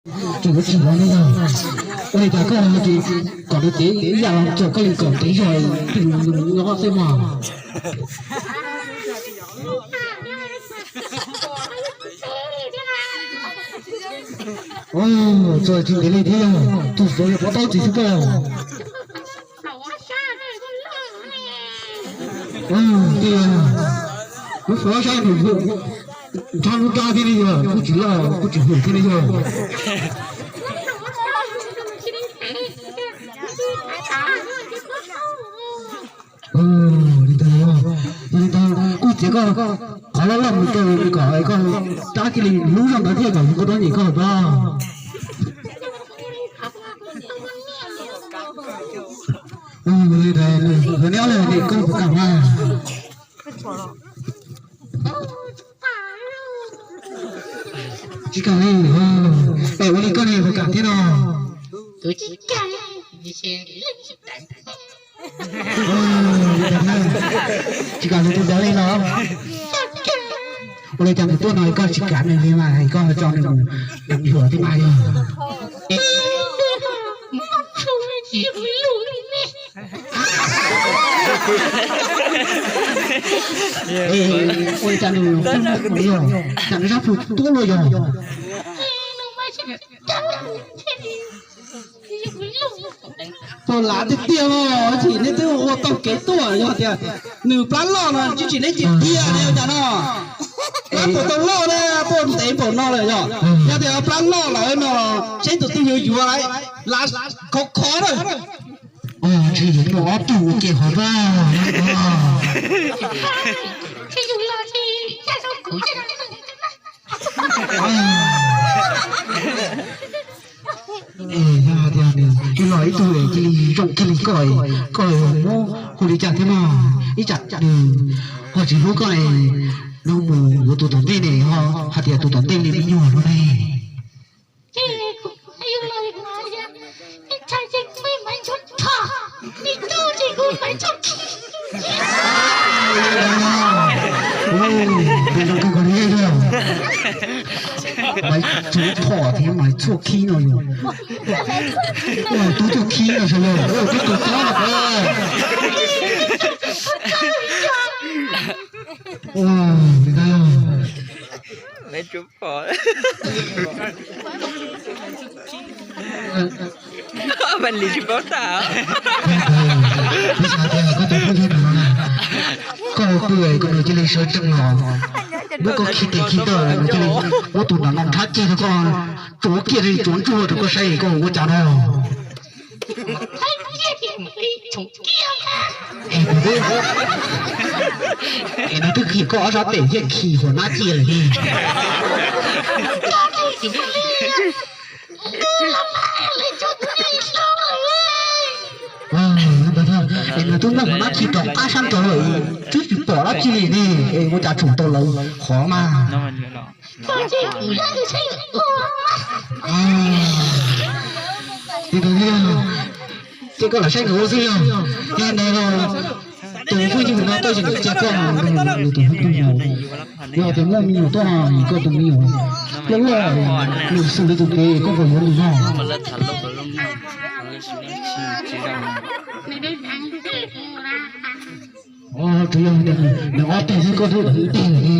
Tsis muaj tsis muaj li yog, ua li cas koj hais tias kom nws cev ib yam los txog koj li kom ntev zog, tus nws nyob xwb mas. Txog tsis ntev li thiab, tus suav yog pov tau tsis xwb koj. Tias lub suav sab nws nrhab lub rab thiab li yog, kuj tsis loj kuj tsis hwm thiab li yog. Li ntawd, li ntawd kuj txiav koj qhov loj loj mus rau nws kom koj rab cia li hlub zog ntawd thiaj kom nws kuj rov nyiam koj hauv pab. Li ntawd, neb ob leeg koj puas kam mas? Tsis kam li, es ua li koj ne puas kam thiab no? Tsis kam li tus dawb li no. Ua li cas nws tuaj no koj tsis kam nws li mas koj ho tso nws mus deev yuav thiab mas yog. Ua li cas nws, cas nws zab phu tuab luaj yog. Puas lav tiag tiag os, tsis nej twb ua tau kev tuaj yog tias nws plab loj no tsis tsis neb cia tiag li cas no. Plab puas tau loj na, tuaj ntev npaum no lawm yog. Yog tias plab loj lawm no, seb tus twg yuav yuav lawm, lav khov khov na. Tsis yog muaj ob tug ua ke hov vaj. Es yog tias nws los ib tug cia li zoo kiag li koj, koj muab hu li cas thiab mas ib tsam nws ho tsis hlub koj es nws mus yuav tus tom ntej ne ho hais tias tus tom ntej li me nyuam no ne. Maiv Txuj Phom thiab Maiv Txuj Khib no yog. Tub Txuj Khib no sawv yog tub tus tob no. Li ntawd, Maiv Txuj Phom. Mas li tsis paub tag. Koj ua pw koj nws cia li sawv tsees los, muab koj khi tes khi taw nws cia li muab tus nram no nrhab kiag rau koj, tsuav kiag li tsuav ntsuag rau koj saib koj ua cas no. Es nws twb khi koj ob sab tes thiaj khi hua nab cia lawm li. Es nws twb muab hua nab khi rov qab sab nraud lawm, twb tsis pom dab tsi li ne, es ua cas tseem tau lawv qhov mas. Li ntawd thiab, ces koj lam saib nkaus ua xwb yog. Yog ntawd los tus phooj ywg no tuaj ces nws cia koj mus nrog nws tus phooj ywg mus. Yog tias muaj me nyuam tuaj no koj tus me nyuam loj loj, nws xws li tus kev koj puas yuav nws no? Tsuas yog nws ob teg xwb koj twb ib teg lawm ne.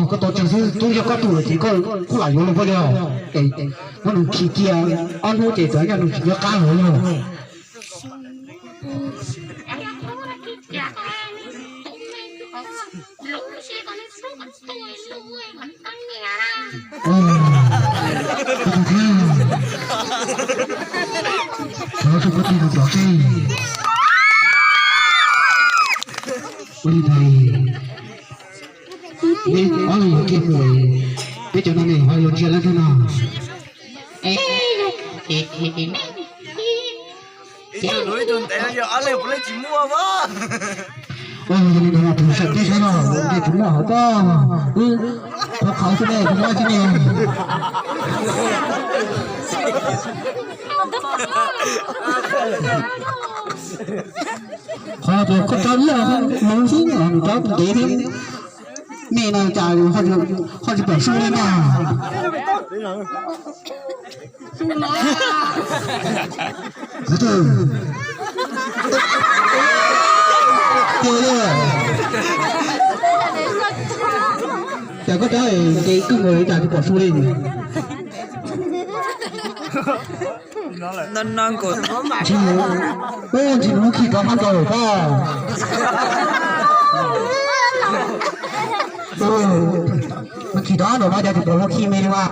Koj tau tsees xwb, twb yog koj tus lawm ces koj kuj lam yuav los puas yog? Es muab nws khi cia ob hnub ces tsam ib ntsis nws tsis nco qab los yog. Thov rau koj tus tus tod seb. Ua li ntawd, neb ob leeg yuav kiag mus, peb cov no ne ho yuav ntsia leej twg no? Ces ib tug ntev no yog ob leeg puav leej tsis muaj as. Ua li ntawd mas tus saib peb saib no, ntiaj tsis muaj hauv pob, wb qhov qhov xwb ne, tus muaj xwb ne. Qhov tias koj rab liaj xwb, nws rab ntev thiab. Nej no cas ho tsis pom su li na? Tiag, cas koj rab nce kawg nkaus li cas tsis pom su li? No no nkaus. Ntsis mus khi rov qab nkaus lawm pob. Mus khi rov qab nkaus no cas tsis pom ua khi me li mas.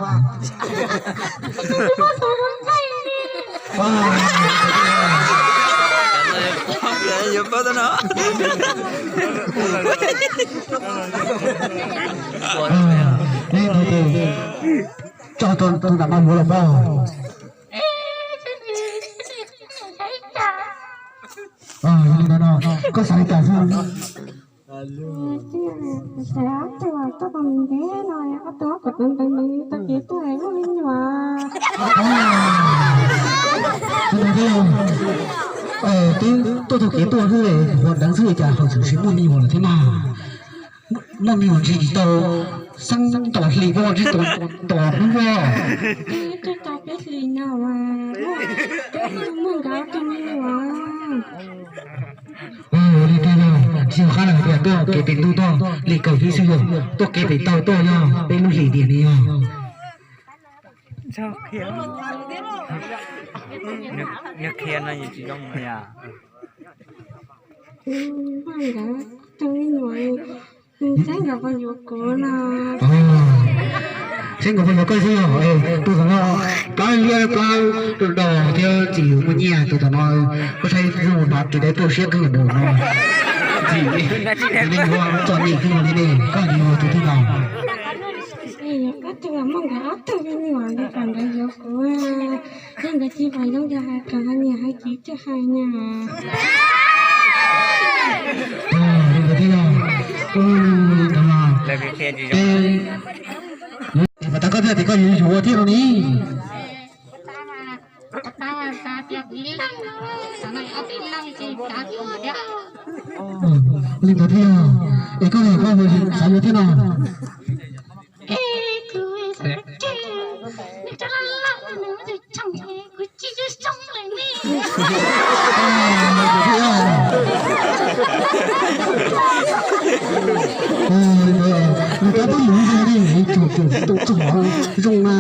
Tso tus nram no yuav los pob. Koj xav li cas xwb? Twb tuaj taug kev tuaj xwb, ua deev xwb cas ho tseem muaj me nyuam lawm thiab na. Muaj me nyuam ntshe tsis tau xeeb nto hli pob, tsis tau nto hlub pob. Twb tau peb hlis no, muaj nkawd tus me nyuam. Ua li tiag yog, tsis yog qab lawm hais tias tuaj kev tes ntuj tuaj li kawg thiab xwb yog, tuaj kev tes taw tuaj yog peb lub hlis tiag li yog. Nws qhia no yus tsis zoo li as. Saib nkawd puas yuav kuv no. Saib nkawd puas yuav koj xwb yog. Tus no plab liab plab dos thiab txiv yuav muaj nyiaj, tus tom no koj saib zoo no ris dawb tuaj siab kawg nkaus no. Txiv, txiv neej yuav txom nyem kawg nkaus li ne, koj yuav tus twg no? Ob tug muaj nkawd ob tug me nyuam li kom nkawd yuav kuv. Yog nkawd tsis pom zoo ces hais kom hais niam hais txiv coj hais na. Li ntawd thiab yog, li ntawd mas, mas tau koj thiaj tias koj yuav yuav thiab no ni. Li ntawd thiab yog, es koj niam koj xav yuav thiab no. Nws tab tom yuav zoo li, tus tus tus txog zoo na.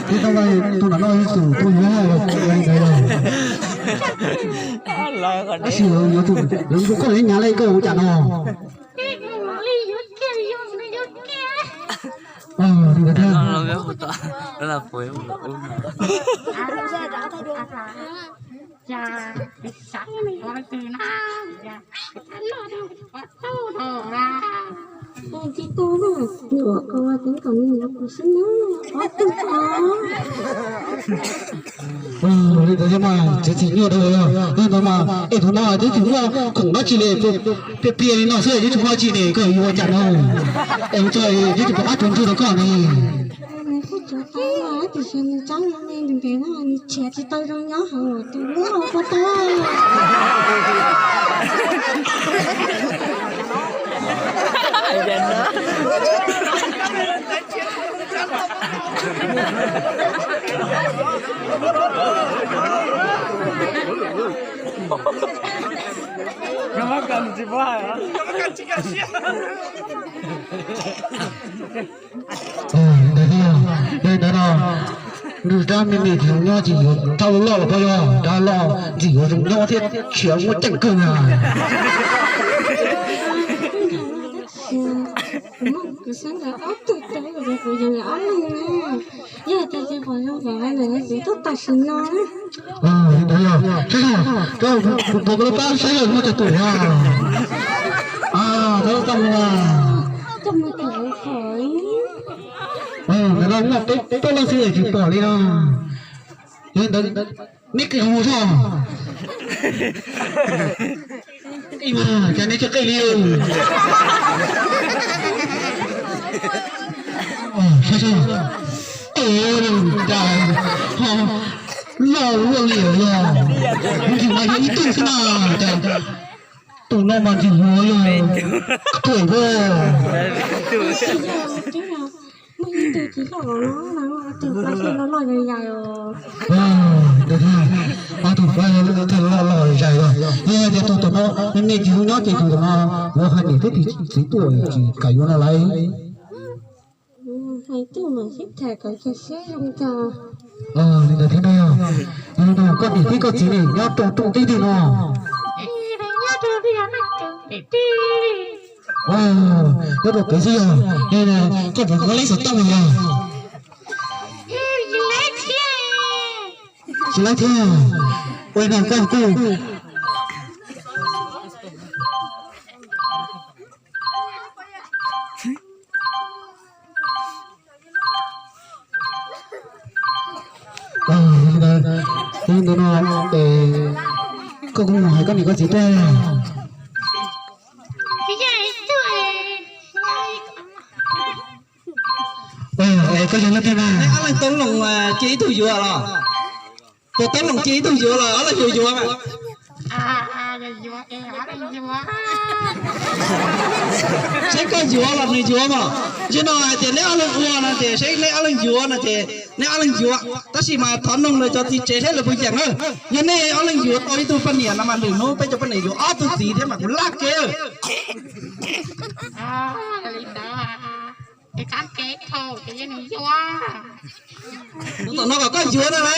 Tus no no ib tug tuaj yuav ntawd los. Tab sis lawv yuav tus, lawv tus koj yuav nyav li koj ua cas no. Li ntawd thiab mas txiv txiv nyuaj dhau, li ntawd mas es thaum no twb tsis muaj khoom dab tsi li, pliag pliag li no xwb twb tsis muaj dab tsi ne, koj yuav ua cas no? Es ua tso twb tsis pom qab tuav ntsej rau koj ne. Tiam sis nws tsob no me ntev ntev no nws tshiav tsis tau zoo nyob heev, tus muab ua tau. Ntawd thiab, ntawd no, nws rab me me tsis zoo nyob ces yuav rab loj los koj yog rab loj ntxim yuav zoo nyob thiab tshiav muaj ceem kawg na. Kuv xav ntawm ob tug tau kuv yees ob leeg na. Yog tias tsis pom zoo kom ntawm kuv tuaj tam sim no. Ntawd yog, saib yog, kuv pom koj lub pab saib yog muaj cov tus a. Tab lub pab mus a. Ntawd no muaj peb peb leej xwb tsis pom li no. Yog ntawd neb qij mus xwb. Qij mas cas neb tsis qij li. Saib saib, cas ho Loj luaj li yog, ntsis mas yog ib tug xwb na, cas tus no mas ntsis yuav yog tuaj. Muaj ib tug tsis loj los no, tus pab thiaj loj loj zais zais os. Ob tug pab thiaj loj loj zais zais os. Yog tias tus tom no nej tsis hu nyob ces tus tom no yuav hais niam thiab txiv tuaj tsis kam yuav no lauj. Hais twj mam sib tham kom cog siab zoo cog. Li ntawd thiab no, koj niam thiab koj txiv ne nyob rau rooj teb twg no? Nyob rau pem xwb yog, koj puas muab leb xov tooj yog? Tsis lab thiab. Ua no koj kuj Li ntawd no, koj kuj mus hais koj niam koj txiv tuaj. Koj yog leej twg na? Neb ob leeg toob loos cia ib tug yuav los? Puas toob loos cia ib tug yuav los ob leeg yuav yuav mas? Seb koj yuav los nws yuav mas. Zaum no hais tias neb ob leeg ua no ces seb neb ob leeg yuav no ces neb ob leeg yuav, tab sis mas thov noog lawv cov txiv tsev thiab lawv puas yeem na. Yog nej ob leeg yuav tau ib tug poj niam no mas lwm hnub peb cov poj niam yuav ob tug txiv thiab mas kuv laj kiag. Tus tom no kom koj yuav no na.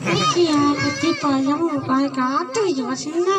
Ib txhia kuv txiv pom zoo mus pais kom ob tug yuav xwb na.